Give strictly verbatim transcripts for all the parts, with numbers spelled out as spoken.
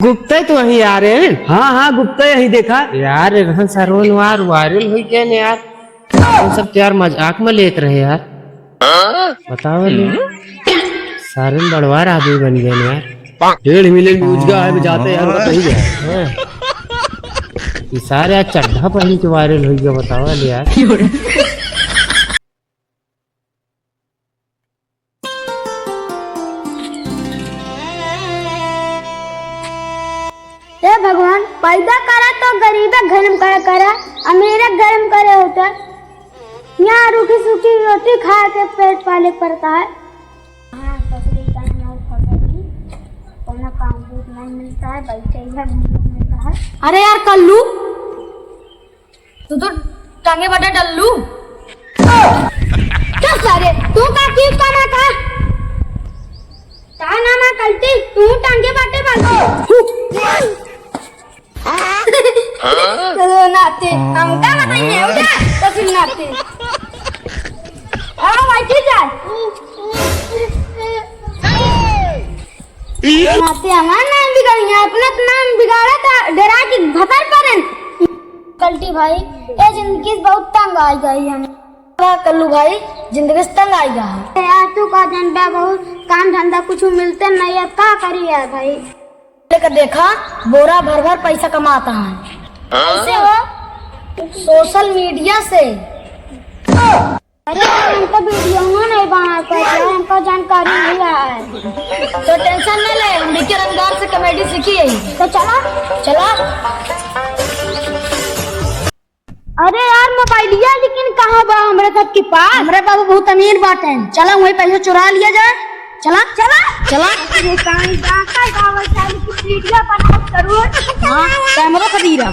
गुप्ता ही तो वहीं आ रहे हैं। हाँ, हाँ, गुप्ता ही देखा। यार, इधर सरवन वार वायरल हो गए ने यार। हम सब तो यार मजाक में लेत रहे यार। बताओ ले। सारे बड़वार आदमी बन गए ने यार। डेढ़ मिलियन व्यूज का है, जाते यार, बताइए। हाँ। ये सारे आज चड्ढा पहन के वायरल हो गया, बताओ ले यार। हे भगवान, पैदा करा तो गरीबे घर में करा, करा, अमीरे घर में करे होता। यहाँ रूखी सूखी रोटी खा के पेट पाले पड़ता है। हाँ, ससुरी का यहाँ फसल नहीं, कोनो काम बूत नहीं मिलता है, बैठे इधर घूमने मिलता है। अरे यार कल्लू, तू तो टांगे बटे डल्लू। चल सारे, तू का की का ना का? का नाम है कल्टी? तू टांगे बटे बालू। तो नाते, हम का बताइए, उठा, तो फिर नाते। आओ भाई, ठीक है। नाते हमार नाम बिगड़ गया, अपना तो नाम बिगाड़ा था, डरा के भतर परन। कल्टी भाई, ये जिंदगी से बहुत तंग आ गई हम। वाह कल्लू भाई, जिंदगी से तंग आ गया है। यार तू का जनबा, बहुत काम धंधा कुछ मिलते नहीं है, का करी यार भाई? लेकर देखा, बोरा भर भर पैसा कमाता है। कैसे हो? सोशल मीडिया से। अरे यार, हमका वीडियो नहीं बनाए पाते यार, हमका जानकारी नहीं है। तो टेंशन न ले, हम विक्की रंगदार से कॉमेडी सीखी है। तो चला। चला। अरे यार, मोबाइलिया लेकिन कहाँ बा हमरे सब के पास? हमरे बाबू बहुत अमीर बाटे, चला वहीं पैसा चुरा लिया जाए। चला, चला, चला। अरे कहीं जाकर गावल चालू की वीडियो बनाओ जरूर। हाँ, कैमरा खदीरा।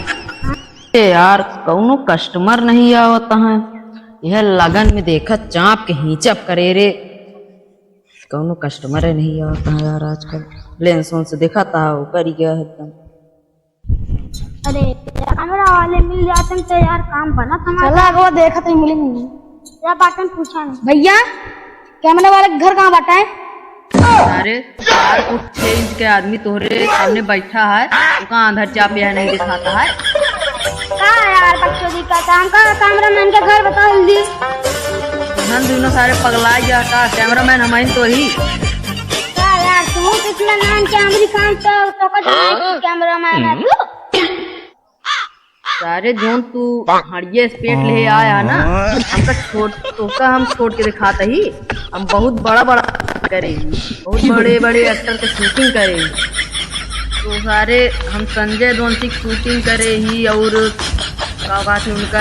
ए यार, कौनो कस्टमर नहीं आवत है। यह लगन में देखत चाँप के हींचप करे रे, कौनो कस्टमर नहीं आवत है यार आजकल। लेंस वेंस देखा था, ऊपर ही गया है एकदम। अरे, कैमरा वाले मिल जाते हैं तो यार काम बनत हमारा। चला, अगवा देखत ही मिलेंगे। या बाटन पूछा नहीं। भैया, कैमरा वाले के घर कहाँ बाटा है? अरे, चार फुट छह इंच के आदमी तोहरे सामने बैठा है, ओका आंधर चाप यह नहीं दिखाता है। का यार, बकचोदी का काम का, कैमरामैन के घर बता जल्दी। हम दोनों सारे पगला गया का, कैमरामैन हमारी तो ही। का यार, तू कितना नाम के अमरीकान तो, तो का हाँ? कैमरामैन है तू? सारे जौन तू हड़िया स्पेट ले आया ना, हमका छोट, तोका हम छोट के दिखात ही। हम बहुत बड़ा बड़ा करे ही, बहुत बड़े बड़े एक्टर के शूटिंग करे ही। तो सारे हम संजय धोन की शूटिंग करे ही और का बात है उनका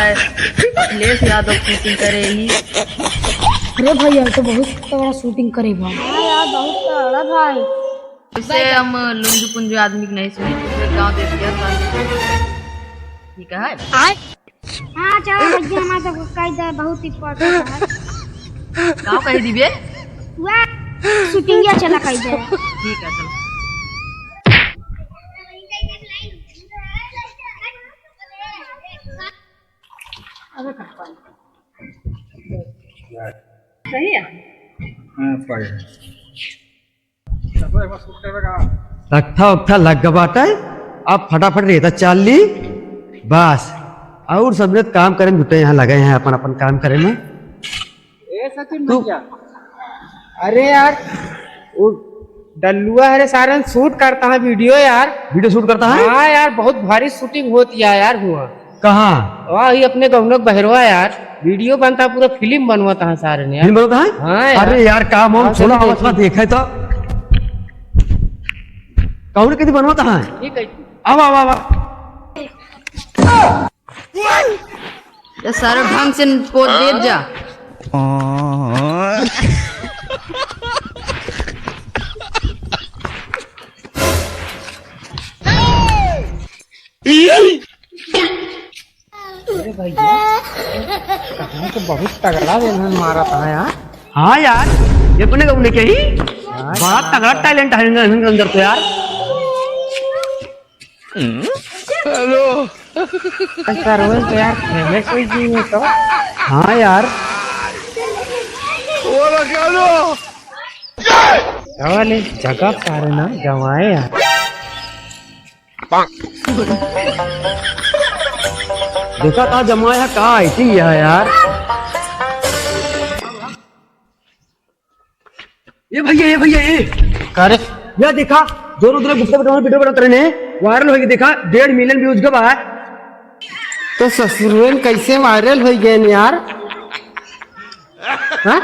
अखिलेश यादव शूटिंग करे ही। अरे भैया, तो बहुत तगड़ा शूटिंग करे भाई। हाँ यार, बहुत तगड़ा भाई। इसे हम लुंजू पुंजू आदमी के नहीं सुने, दूसरे गाँव देश के आदमी। ठीक है? हाँ, चला भैया, हमारा तो कह दे, बहुत इंपॉर्टेंट है। गाँव कह दीबे? वह शूटिंग या चला कह दे। ठीक है, चलो। सही है? हाँ, पाए। रट्ठा उट्ठा लग गवा बाटे, अब फटाफट रेता चाल ली, बस। और सब लोग काम करे में जुटे, यहाँ लगे हैं अपन अपन काम करे में। ए सचिन तू भैया, अरे यार, वो डल्लुआ हरे सारन शूट करता है वीडियो यार। वीडियो शूट करता है? हाँ यार, बहुत भारी शूटिंग होती है यार हुआ। कहाँ? वही अपने गौनक बहरवा यार, वीडियो बनता, पूरा फिल्म बनवाता है सारे ने यार। फिल्म बनवाता है? हाँ यार। अरे यार, काम हम हाँ, थोड़ा चलो अवस्था देखिए। देखे तो। कौन के बनवाता है? ठीक है। आवा, आवा, आवा। ये सारे ढंग से पोज दे जा। अरे भैया, कहाँ से बहुत तगड़ा विलन मारा था यार। हाँ यार, ये अपने को लेके ही हाँ, बड़ा हाँ। तगड़ा टैलेंट है इनके अंदर तो यार। हेलो। सरवन तो यार फेमस हो गई है तो। हाँ यार। बोलो क्या लो? वाले जगह सारे ना गंवाए यार। देखा था जमाया का आईटी है यार। ए भैया, ए भैया, ए। का रे? या देखा, दोनों दोनों गुप्ता बेटा वीडियो बनात रहे ने, वायरल होई गए, देखा, डेढ़ मिलियन व्यूज का बा। तो ससुरन कैसे वायरल होई गए ने यार? हाँ?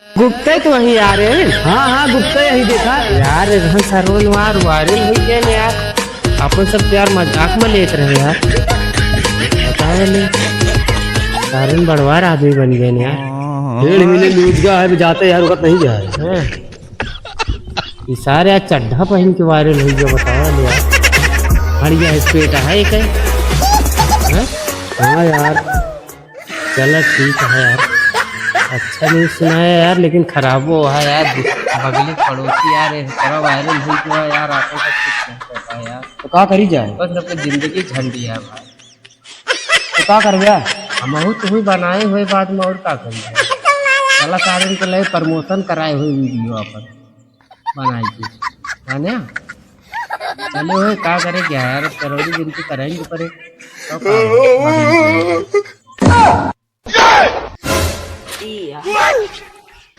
गुप्ता ही तो वही यार है। हाँ, हाँ, गुप्ता यही देखा। यार, रहन सरवन वार वायरल होई गए ने यार। अपन सब तो यार मजाक में लेत रहे यार। बताओ ने, सारन बड़वार आदमी बन गए ने यार। डेढ़ मिलियन व्यूज का है, अभी जाते यार, वक्त नहीं गया है। हाँ। ये सारे आज चड्ढा पहन के वायरल होई गए, बताओ ने यार। हड़िया है, पेट है, एक है। हाँ? हाँ यार। चला ठीक है यार, अच्छा न्यूज सुनाया यार, लेकिन खराबो है यार। बगली पड़ोसी यार, ये तरह वायरल हुई तो यार, आपको सब कुछ कहता है यार। तो का करी जाए? बस अपनी जिंदगी झंड दिया है भाई। तो का करबे? हमहू तो हुई बनाए हुए बाद में, और का करी जाए? चला सारे इनके लिए प्रमोशन कराए हुए वीडियो अपन बनाई के, है ना? चलो, ओए, का करे क्या यार, अब करौरी दिन की करेंगे परे। तो का हो?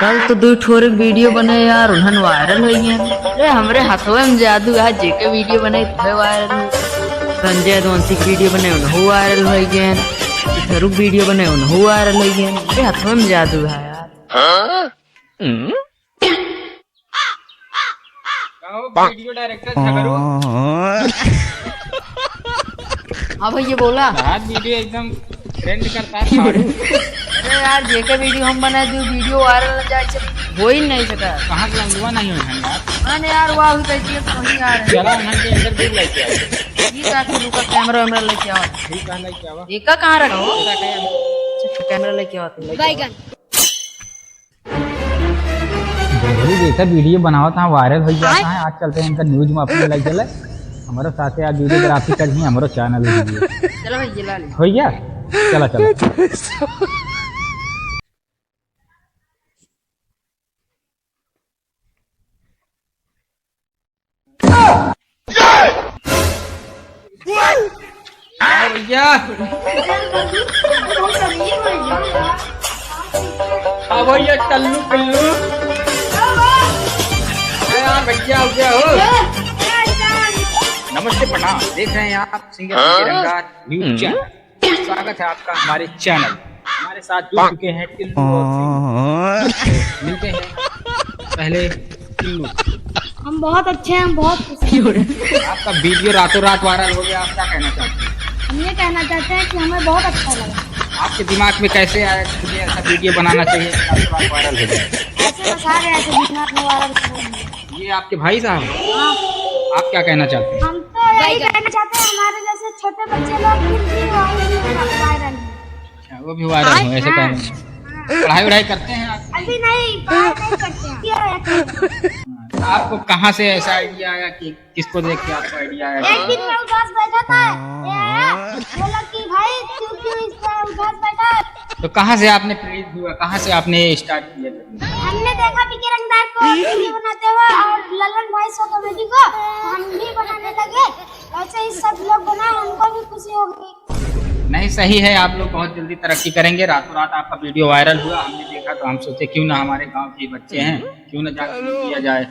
कल तो दो ठोरे वीडियो बने यार, उन्हन वायरल हो गए। अरे, हमरे हथवे में जादू है, जेके वीडियो बने, उहे वायरल हो। संजय यदुवंशी के वीडियो बने, उन्हों वायरल हो गए। फेरू वीडियो बने, उन्हों वायरल हो गए। अरे, हथवे में जादू है यार। का हो, वीडियो डायरेक्टर झगड़ू? हाँ भैया, बोला। आज वीडियो एकदम ट्रेंड करता है, फाड़ू। अरे यार, जेके वीडियो हम बना दू, वीडियो वायरल हो जाए, से हो ही नहीं सका। कहाँ के लंगुआ नहीं हो यार? हाँ यार, वाह, वही कहती है, वही आ रहे हैं। चला, उन्हें के इंटरव्यू लेके आओ। ठीक है, फिर रुका, कैमरा वैमरा लेके आओ। ठीक है, लेके आओ। एका कहाँ रखा हो? एका कहाँ? अच्छा, कैमरा लेके आओ तुम। बैगन। जरूरी जैसा वीडियो बनावत हैं, वायरल हो जाता है। आज चलते हैं इनका न्यूज में अपने लग चले। हमारे साथ आज वीडियोग्राफी कर ही हमारा चैनल वीडियो। चलो भाई, ये ला ले। हो गया? चला, चला। हाँ भैया। हाँ भैया, टल्लू पिल्लू। अरे यार, भैया, हो गया हो। नमस्ते, प्रणाम। देख रहे हैं आप सिंगर रंगदार न्यूज चैनल। स्वागत है आपका हमारे चैनल। हमारे साथ जुड़ चुके हैं टिल्लू और सिंह। मिलते हैं पहले टिल्लू। हम बहुत अच्छे हैं, हम बहुत खुश हैं। आपका वीडियो रातों रात वायरल हो गया, आप क्या कहना चाहते हैं? हम ये कहना चाहते हैं कि हमें बहुत अच्छा लगा। आपके दिमाग में कैसे आया कि मुझे ऐसा वीडियो बनाना चाहिए कि रातों रात वायरल हो जाए? ऐसे बस आ गया, ऐसे दिमाग में वायरल करेंगे। ये आपके भाई साहब हैं? हाँ। आप क्या कहना चाहते हैं? हम तो यही कहना चाहते हैं, हमारे जैसे छोटे बच्चे लोग फिर भी वायरल हैं। अच्छा, वो भी वायरल हो, ऐसे हाँ। कहना। हाँ। पढ़ाई वढ़ाई करते हैं आप? अभी नहीं, पढ़ाई नहीं करते हैं। ये है। हाँ, तो आपको कहाँ से ऐसा आइडिया आया कि किसको देख के आपको आइडिया आया? एक दिन मैं उदास बैठा था, ये आया, बोला कि भाई तू क्यों इस तरह उदास बैठा है? तो कहाँ से आपने प्रेरित हुआ, कहाँ से आपने ये स्टार्ट किया? हमने देखा पीके रंगदार को वीडियो बनाते हुए और ललन भाई सो कॉमेडी को, हम भी बनाने लगे। ऐसे ही सब लोग बनाए, हमको भी खुशी हो गई। नहीं, सही है, आप लोग बहुत जल्दी तरक्की करेंगे। रातों रात आपका वीडियो वायरल हुआ, हमने देखा तो हम सोचे क्यों ना हमारे गांव के बच्चे हैं, क्यों ना जाके किया जाए।